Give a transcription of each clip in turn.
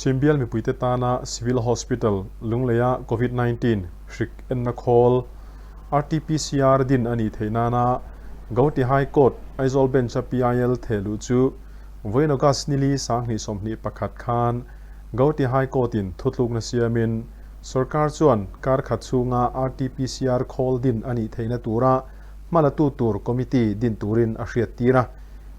Chhimbial mipuite tana Civil Hospital Lungleia Covid 19 hrik enna khawl RTPCR din a nih theih nana Gauhati High Court Aizawl Bench-a PIL thehluh chu vawiin August nili 2021 khan Gauhati High Court-in thutlukna siamin sorkar chuan kar khat chhunga RTPCR khawl din a nih theihna tura hmalatu tur committee din turin a hriattir a.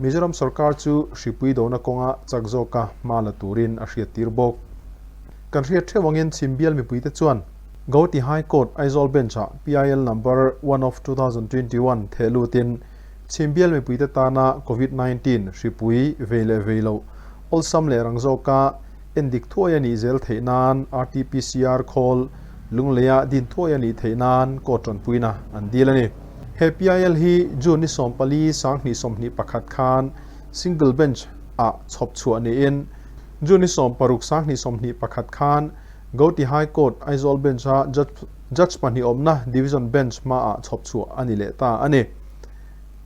Mizoram sorkar chu hripui dona kawnga chak zawka hma la turin a hriattir bawk. Kan hriat theuh angin Chhimbial mipuite chuan Gauhati High Court Aizawl Bench-ah PIL Number one of 2021 theh lutin Chhimbial mipuite tana Covid 19 hripui vei leh vei loh awlsam leh rang zawka endik thuai a nih zel theih nan RTPCR khawl Lungleia din thuai a nih theih nan court tanpuina an dil a ni. He PIL hi June ni 14 2021 khan Single Bench ah chhawp chhuah niin June ni 16 2021 khan Gauhati High Court Aizawl Bench a Judge pahnih awmna Division Bench hmaah chhawp chhuah a ni leh ta a ni.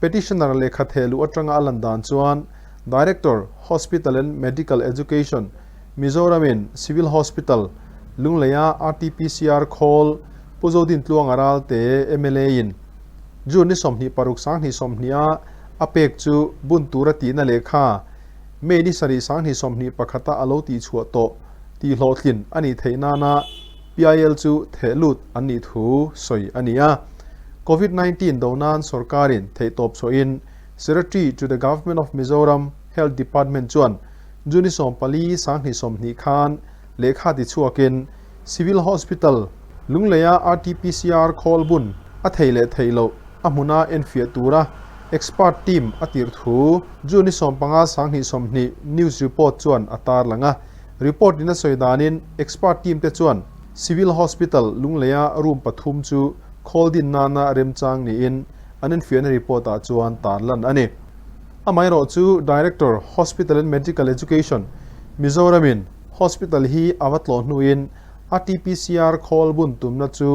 Petitioner lehkha thehluh atanga a lan dan chuan Director, Hospital and Medical Education, Mizoramin Civil Hospital, Lungleia RTPCR khawl Pu Zodin Tluanga Ralte mla in June ni 26 2020 a a pek chu bun tura tihna lehkha May ni 7 2021 a a lo tihchhuah tawh tih hlawhtlin a nih theih nana PIL chu theh lut an nih thu sawi a ni a. Covid 19 do nan sorkarin theihtawp chhuahin Secretary to the Government of Mizoram Health Department chuan June 14 2020 khan lehkha ti chhuakin Civil Hospital Lungleia RTPCR khawl bun a thei leh theih loh a hmuna enfiah tura expert team a tirh thu June 15 2020 news report chuan a tarlang a. Report in a sawi danin expert team te chuan Civil Hospital Lungleia room pathum chu khawl din nana remchang niin an enfiahna report ah chuan tarlan a ni. Amaherawh chu Director, Hospital and Medical Education, Mizoramin Hospital hi a va tlawh hnuin RTPCR khawl bun tumna chu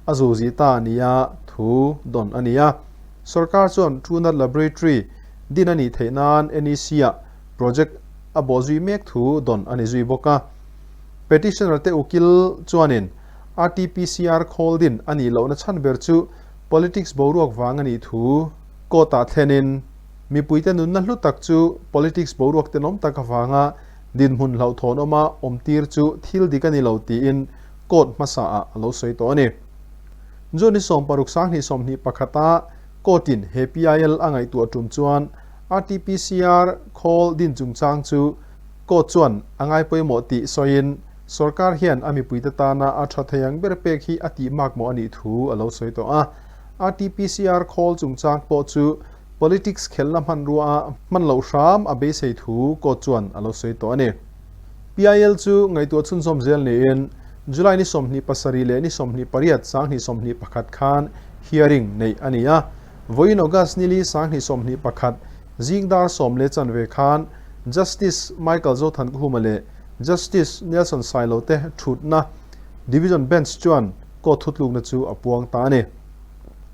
a zuzi ta nia thu dawn a ni a. Sorkar chuan Truenat Laboratory din a nih theih nan NEC ah project a bawhzui mek thu dawn a ni zui bawk a. Petitioner te ukil chuanin RTPCR khawl din a nih lohna chhan ber chu politics boruak vang a nih thu court ah thlenin mipuite nunna hlu tak chu politics boruak tenawm tak avanga dinhmun hlauhthawn awma awmtir chu thil dik a ni lo tiin court hmasa ah a lo sawi tawh a ni. June ni 16 2021 a court in he PIL a ngaihtuah tum chuan RTPCR khawl din chungchang chu court chuan a ngai pawimawh tih sawiin sorkar hian a mipuite tana a tha thei ang ber pek hi a tih makmawh a nih thu a lo sawi tawh a. RTPCR khawl chungchang pawh chu politics khelhna hmanrua a hman loh hram a beisei thu court chuan a lo sawi tawh a ni. PIL chu ngaihtuah chhunzawm zel niin July ni 27 leh ni 28 2021 khan hearing neih a ni a. Vawiin August nili 2021 zing dar sawm leh chanve khan Justice Michael Zothankhuma leh Justice Nelson Sailo te thutna Division Bench chuan court thutlukna chu a puang ta a ni.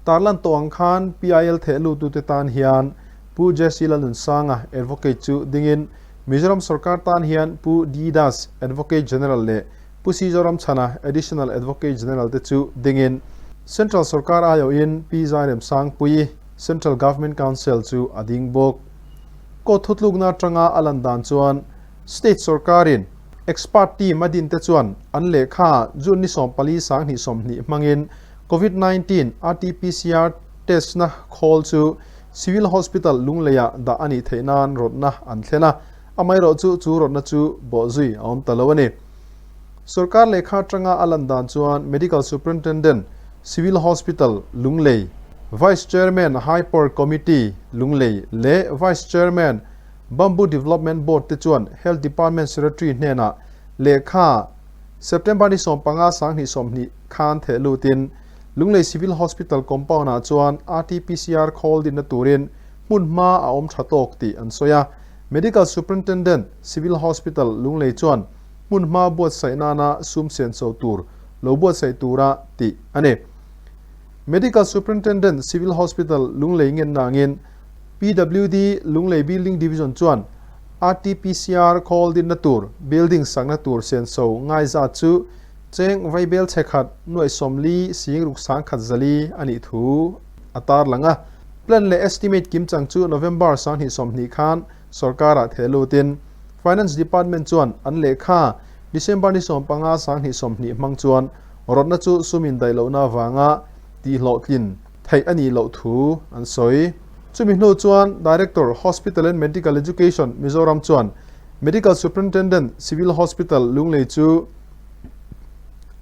Tarlan tawh ang khan PIL theh luttute tan hian Pu Jesse Lalnunsanga Advocate chu dingin Mizoram sorkar tan hian Pu D Das Advocate General leh Pu C Zoramchhana Additional Advocate General te chu dingin Central sorkar aiawhin Pi Zairem Sangpui Central Government Counsel chu a ding bawk. Court thutlukna atanga a lan dan chuan State sorkarin expert team a din te chuan an lehkha June ni 14 2020 hmangin Covid 19 RTPCR test na khawl chu Civil Hospital Lungleiah dah a nih theih nan rawtna an thlen a, amaherawh chu chu rawtna chu bawhzui a awm ta lo a ni. Sorkar lehkha atanga a lan dan chuan Medical Superintendent, Civil Hospital, Lunglei, Vice Chairman, High Power Committee, Lunglei leh Vice Chairman, Bamboo Development Board te chuan Health Department Secretary hnenah lehkha September ni 15 2020 khan theh lutin Lunglei Civil Hospital compound ah chuan RTPCR khawl dinna turin hmun hma a awm tha tawk tih an sawi a. Medical Superintendent, Civil Hospital, Lunglei chuan hmun hma buatsaih nana sum senso tur lo buatsaih tura tih a ni. Medical Superintendent, Civil Hospital, Lunglei ngen nangin PWD Lunglei Building Division chuan RTPCR khawl dinna tur building sakna tur senso ngai zat chu cheng vaibel chhe khat nuaih 40 sing ruk 10,000 4 a nih thu a tarlang a. Plan leh estimate kimchang chu November 2020 khan sorkarah theh lutin Finance Department chuan an lehkha December ni 15 2020 hmang chuan rawtna chu sum indaih lohna avanga tihhlawhtlin theih a nih loh thu an sawi. Chumi hnu chuan Director, Hospital and Medical Education, Mizoram chuan Medical Superintendent, Civil Hospital, Lunglei chu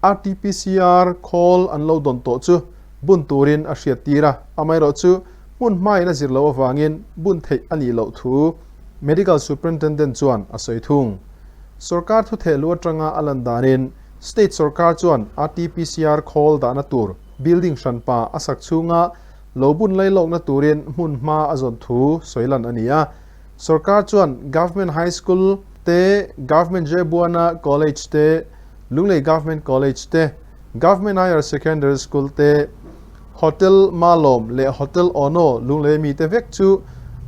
RTPCR khawl an lo dawn tawh chu bun turin a hriat tir a, amaherawhchu hmun hmain a zir loh avangin bun theih a nih loh thu Medical Superintendent chuan a sawi thung. Sorkar thutheh lu atanga a lan danin State sorkar chuan RTPCR khawl dahna tur building hranpa a sak chhunga lo bun lailawkna turin hmun hma a zawn thu sawi lan a ni a. Sorkar chuan Government High School te, Government Jebuana College te, Lunglei Government College te, Government Higher Secondary School te, Hotel Malawm leh Hotel Ono Lunglei mite vek chu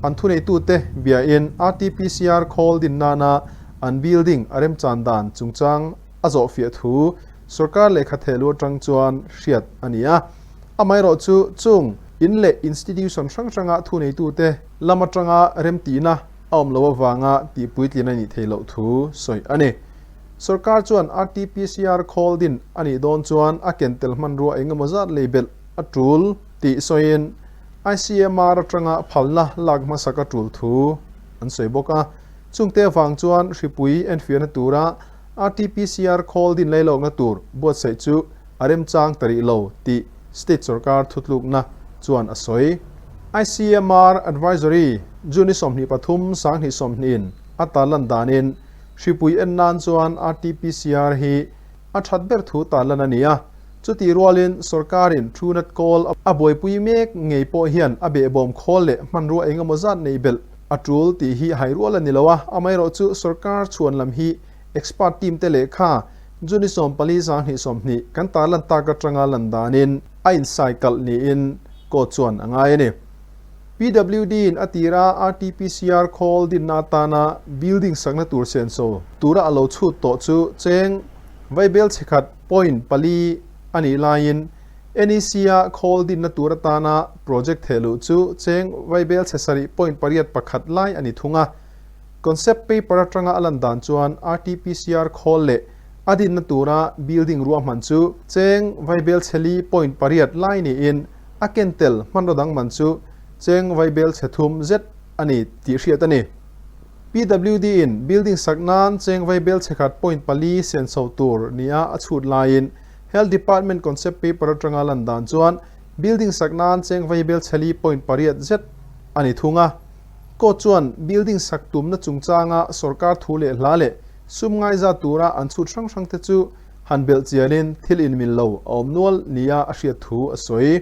an thuneitute biain RTPCR khawl din nana an building a remchan dan chungchang a zawhfiah thu sorkar lehkha thehlu atang chuan hriat a ni a. Amaherawhchu chung in leh institution hrang hranga thuneitute lam atanga remtihna a awm loh avanga tihpuitlin a nih theih loh thu sawi a ni. Sorkar chuan RTPCR khawl din a nih dawn chuan a ken tel hmanrua eng emaw zat lei belh a tul tih sawiin ICMR atanga phalna lak hmasak a tul thu an sawi bawk a. Chungte avang chuan hripui enfiahna tura RTPCR khawl din lailawkna tur buatsaih chu a remchang ta rih lo tih state sorkar thutlukna chuan a sawi. ICMR Advisory June 23 2020 in a tarlan danin Hripui en nan chuan RTPCR hi a that ber thu tarlan a ni a, chutih rualin sorkarin Truenat kawl a buaipui mek ngei pawh hian a behbawm khawl leh hmanrua eng emaw zat neih belh a tul tih hi hai rual a ni lo a, amaherawhchu sorkar chhuan lam hi expert team te lehkha June 14 2020 kan tarlan tak atanga lan danin a insai kalh niin court chuan a ngai a ni. PWD in a tira RTPCR khawl dinna atana building sakna tur senso tura a lo chhut tawh chu cheng vaibel chhekhat point pali a nih laiin NEC a khawl dinna tur atana project thehluh chu cheng vaibel chhe sarih point pariat pakhat lai a ni thung a. Concept paper atanga a lan dan chuan RTPCR khawl leh a dinna tura building ruahman chu cheng vaibel chhe li point pariat lai niin A ken tel hmanraw dang man chu cheng vaibel chhe thum zet a ni tih hriat a ni. PWD in building sak nan cheng vaibel chhe khat point pali senso tur nia a chhut laiin Health Department concept paper atanga lan dan chuan building sak nan cheng vaibel chhe li point pariat zet a ni thung a. Court chuan building sak tumna chungchanga sorkar thu leh hla leh sum ngaiza tura an chhut hrang hrang te chu Han belh chianin thil inmil lo a awm nual nia a hriat thu a sawi.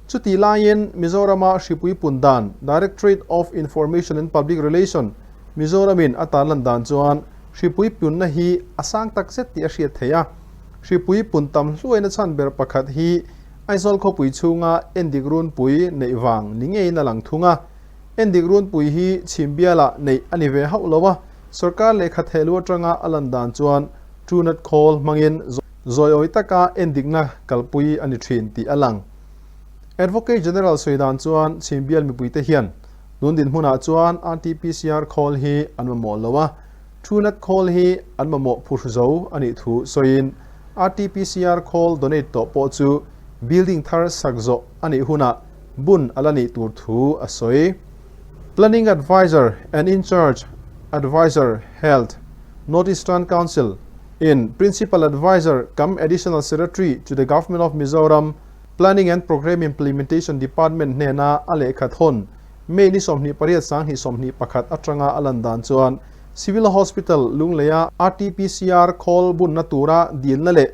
Chutih laiin Mizorama hripui pun dan Directorate of Information and Public Relation, Mizoramin a tarlan dan chuan hripui punna hi a sang tak zet tih a hriat theih a. Hripui pun tam hluaina chhan ber pakhat hi Aizawl khawpui chhunga endik runpui neih vang ni ngeiin a lang thung a. Endik runpui hi chhimbialah neih a ni ve hauh lo a, sorkar lehkha thehlu atanga a lan dan chuan Truenat khawl hmangin zawiawi taka endikna kalpui a ni thin tih a lang. Advocate General sawi dan chuan chhimbial mipuite hian tun dinhmunah chuan RTPCR khawl hi an mamawh lo a, Truenat khawl hi an mamawh phurh zo a nih thu sawiin RTPCR khawl donate tawh pawh chu building thar sak zawh a nih hunah bun a la nih tur thu a sawi. Planning Adviser and In-charge Adviser, Health, North Eastern Council in Principal Adviser cum Additional Secretary to the Government of Mizoram, Planning and Programme Implementation Department hnena a lehkha thawn May ni 28 2021 atanga a lan dan chuan Civil Hospital Lungleia RTPCR khawl bunna tura dilna leh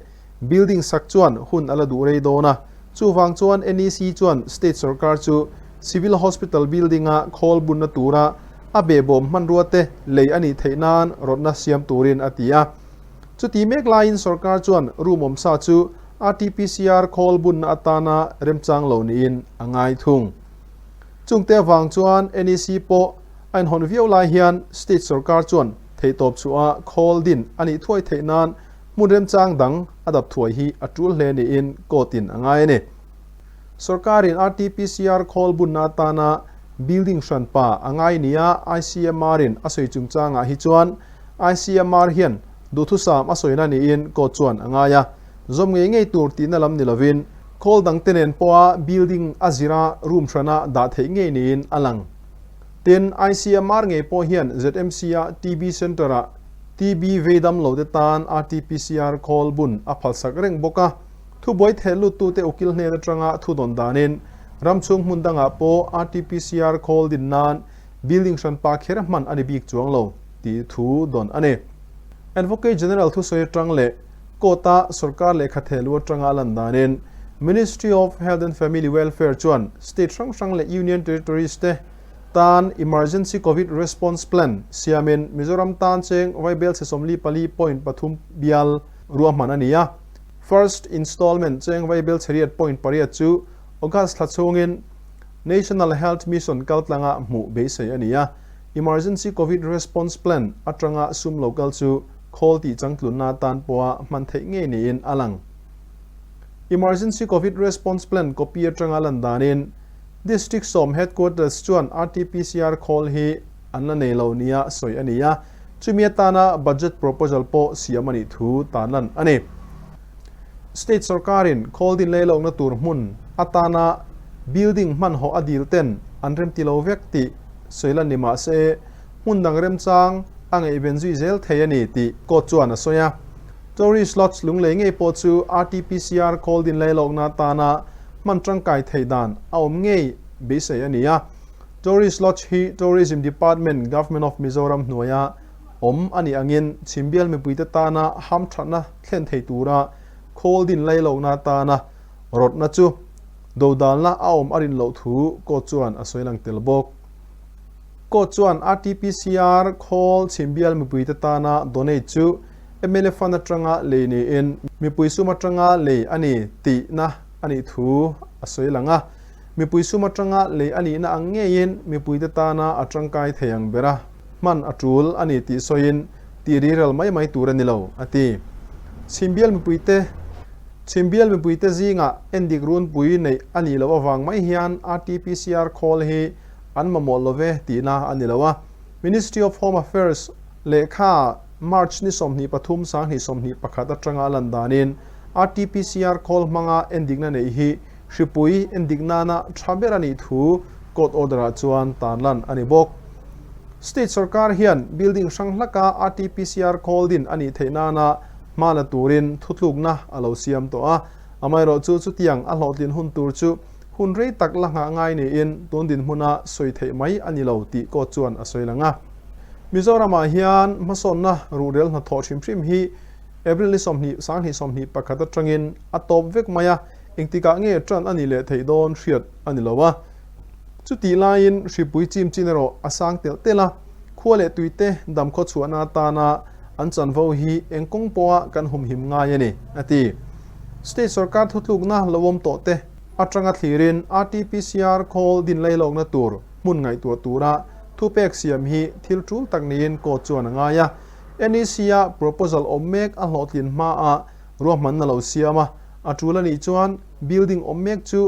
building sak chuan hun a la duh rei dawn a. Chuvang chuan NEC chuan State sorkar chu Civil Hospital building-a khawl bunna tura a behbawm hmanrua te lei a nih theih nan rawtna siam turin a ti a. Chuti mek laiin sorkar chuan room awmsa chu RTPCR khawl bunna atana remchang lo niin a ngai thung. Chungte avang chuan NEC pawh A inhawn viau lai hian state sorkar chuan theihtawp chhuah a khawl din a nih thuai theih nan hmun remchang dang a dap thuai hi a tul hle niin court in a ngai a ni. Sorkarin RTPCR khawl bunna atana building hranpa a ngai nia ICMR in a sawi chungchangah hi chuan ICMR hian duhthusam a sawina niin court chuan a ngai a, zawm ngei ngei tur tihna lam ni lovin khawl dangte nen pawha building a zira room hrana dah theih ngei niin a lang. Tin, ICMR ngei pawh hian ZMC-a TB Centre-ah TB vei dam lote tan RT-PCR khawl bun a phalsak reng bawk a. Thubuai theh luttute ukil hnen atanga thu dawn danin ram chhung hmun dangah pawh RT-PCR khawl din nan building hranpa kher hman a ni bik chuang lo tih thu dawn a ni. Advocate General thusawi atang leh Court-a sorkar lehkha theh lu atanga a lan danin Ministry of Health and Family Welfare chuan state hrang hrang leh Union Territories te tan Emergency Covid Response Plan siamin Mizoram tan cheng vaibelchhe 44.3 bial ruahman a ni a. First Installment cheng vaibelchhe 8.8 chu August thla chhungin National Health Mission kaltlanga hmuh beisei a ni a. Emergency Covid Response Plan atanga sum lo kal chu khawl tih changtlunna atan pawha hman theih ngei niin a lang. Emergency Covid Response Plan copy atanga lan danin District 10 Headquarters chuan RT-PCR khawl hi an la nei lo nia sawi a ni a, chumi atana budget proposal pawh siam a nih thu tanlan a ni. State sorkarin khawl din lei lohna tur hmun atana building hmanhawh a dil ten an remti lo vek tih sawi lan ni mah se hmun dang remchang a ngaihven zui zel thei a ni tih court chuan a sawi a. Tourist Lodge Lunglei ngei pawh chu RT-PCR khawl din lei lohna atana hman tangkai theih dan a awm ngei beisei a ni a. Tourist Lodge hi Tourism Department, Government of Mizoram hnuaia awm a nih angin chhimbial mipuite tana hamthatna thlen thei tura khawl din lai lohna atana rawtna chu dodalna a awm a rin loh thu court chuan a sawi lang tel bawk. Court chuan RTPCR khawl chhimbial mipuite tana donate chu mla fund atanga lei niin mipui sum atanga lei a ni tihna a nih thu a sawi lang a. Mipui sum atanga lei a nihna ang ngeiin mipuite tana a tangkai thei ang ber a. Hman a tul a ni tih sawiin tih riral mai mai tur a ni lo, a ti. Chhimbial mipuite Chhimbial mipuite zingah endik runpui neih a nih loh avang mai hian RTPCR khawl hi an mamawh lo ve tihna a ni lo a. Ministry of Home Affairs lehkha March ni 23 2021 atanga a lan danin RTPCR khawl hmanga endikna neih hi hripui endik nana tha ber a nih thu court order-ah chuan tanlan a ni bawk. State sorkar hian building hrang hlaka RTPCR khawl din a nih theih nana hma la turin thutlukna a lo siam tawh a, amaherawh chu chutiang a hlawhtlin hun tur chu hun rei tak la nghah ngai niin tun dinhmuna sawi theih mai a ni lo tih court chuan a sawi lang a. Mizoramah hian hmasawnna ruhrel hnathawh hrim hrim hi April ni 20 2021 atangin a tawp vek mai a, engtikah nge tan a nih leh theih dawn hriat a ni lo a. Chutih laiin hripui chim chin erawh a sang telh telh a, khua leh tuite damkhaw chhuahna atana an chanvo hi eng kawng pawha kan humhim ngai a ni, a ti. State sorkar thutlukna lo awm tawh te atanga thlirin RTPCR khawl din leilawkna tur hmun ngaihtuah tura thupek siam hi thil tul tak niin court chuan a ngai a. NEC-a proposal awm mek a hlawhtlin hmaah ruahmanna lo siam a, a tul a nih chuan building awm mek chu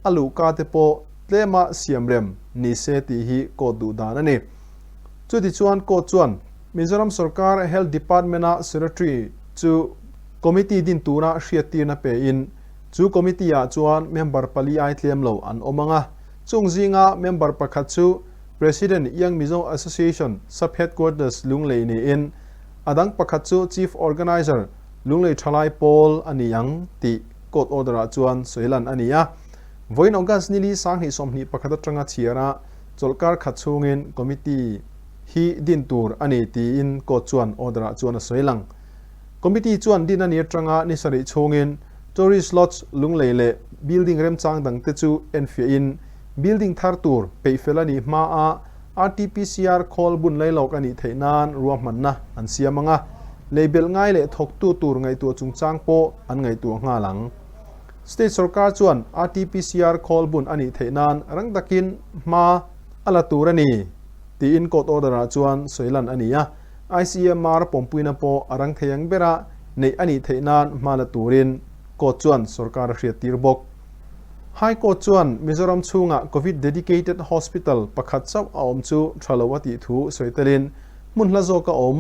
a luhka te pawh tlema siamrem ni se tih hi court duh dan a ni. Chutichuan court chuan Mizoram sorkar Health Department-a Secretary chu committee din tura hriattirna pein chu committee-ah chuan member pali ai tlem lo an awm ang a, chung zinga member pakhat chu President Young Mizo Association Sub-Headquarters Lunglei niin a dang pakhat chu Chief Organiser Lunglei Thalai Pawl a ni ang tih Court order-ah chuan sawi lan a ni a. Vawiin August nili 2021 atanga chhiara chawlhkar khat chhungin committee hi din tur a ni tiin court chuan order-ah chuan a sawi lang. Committee chuan din a ni atanga ni sarih chhungin Tourist Lodge Lunglei leh building remchang dangte chu enfiahin building thar tur peihfel a nih hmaa RTPCR khawl bun lailawk a nih theih nan ruahmanna an siam ang a, lei belh ngai leh thawktu tur ngaihtuah chungchang pawh an ngaihtuah nghal ang. State sorkar chuan RTPCR khawl bun a nih theih nan rang takin hma a la tur a ni. tiin court order-ah chuan sawi lan a ni a. ICMR pawmpuina pawh a rang thei ang bera neih a nih theih nan hma la turin court chuan sorkar a hriattir bawk. High Court chuan Mizoram chhunga Covid Dedicated Hospital pakhat chauh a awm chu tha lo a tih thu sawi telin hmun hla zawka awm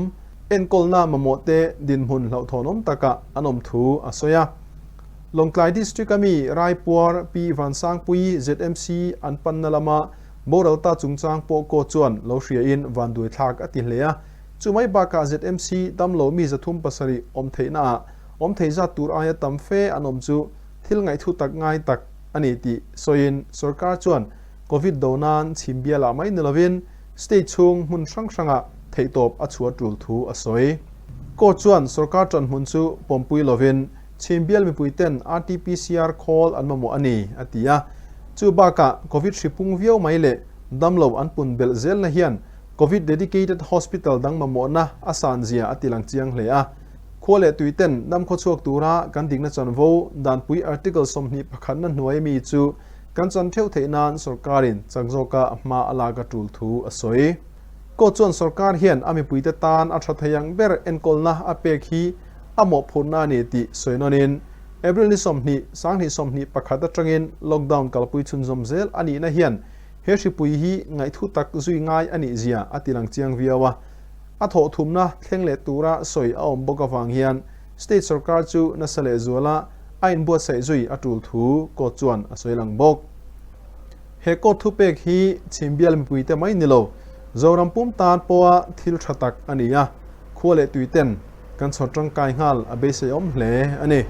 enkawlna mamawhte dinhmun hlauhthawnawm takah an awm thu a sawi a. Lawngtlai District-a mi Raipuar Pi Vansangpuii ZMC an panna lama boral ta chungchang pawh court chuan lo hriain vanduaithlak a ti hle a. Chu mai bakah ZMC damlo mi 307 awm theihnaah awm thei zat tur aia tam fe an awm chu thil ngaihthu tak ngai tak a ni tih sawiin sorkar chuan Covid do nan chhim bialah mai ni lovin state chhung hmun hrang hrangah theihtawp a chhuah tul thu a sawi. Court chuan sorkar tanhmun chu pawmpui lovin chhim bial mipuiten RT-PCR khawl an mamawh a ni, a ti a. Chu bakah Covid hri pung viau mai leh damlo an pun belh zelna hian Covid dedicated hospital dang mamawhna a san zia a tilang chiang hle a. Khua leh tui ten dam khawchhuak tura kan dikna chanvo danpui Article 21 na hnuai mi chu kan chan theuh theih nan sorkarin chak zawka hma a lak a tul thu a sawi. Court chuan sorkar hian a mipuite tan a tha thei ang ber enkawlna a pek hi a mawhphurhna a ni tih sawi nawnin April ni 20, 2021 atangin lockdown kalpui chhunzawm zel a nihna hian he hripui hi ngaihthu tak zui ngai a nih zia a tilang chiang viau a. A thawhthumna thleng leh tura sawi a awm bawk avang hian state sorkar chu nasa leh zuala a inbuatsaih zui a tul thu court chuan a sawi lang bawk. He court thupek hi chhimbial mipuite mai ni lo, Zoram pum tan pawha thil tha tak a ni a, khua leh tuiten kan chhawr tangkai nghal a beisei awm hle a ni.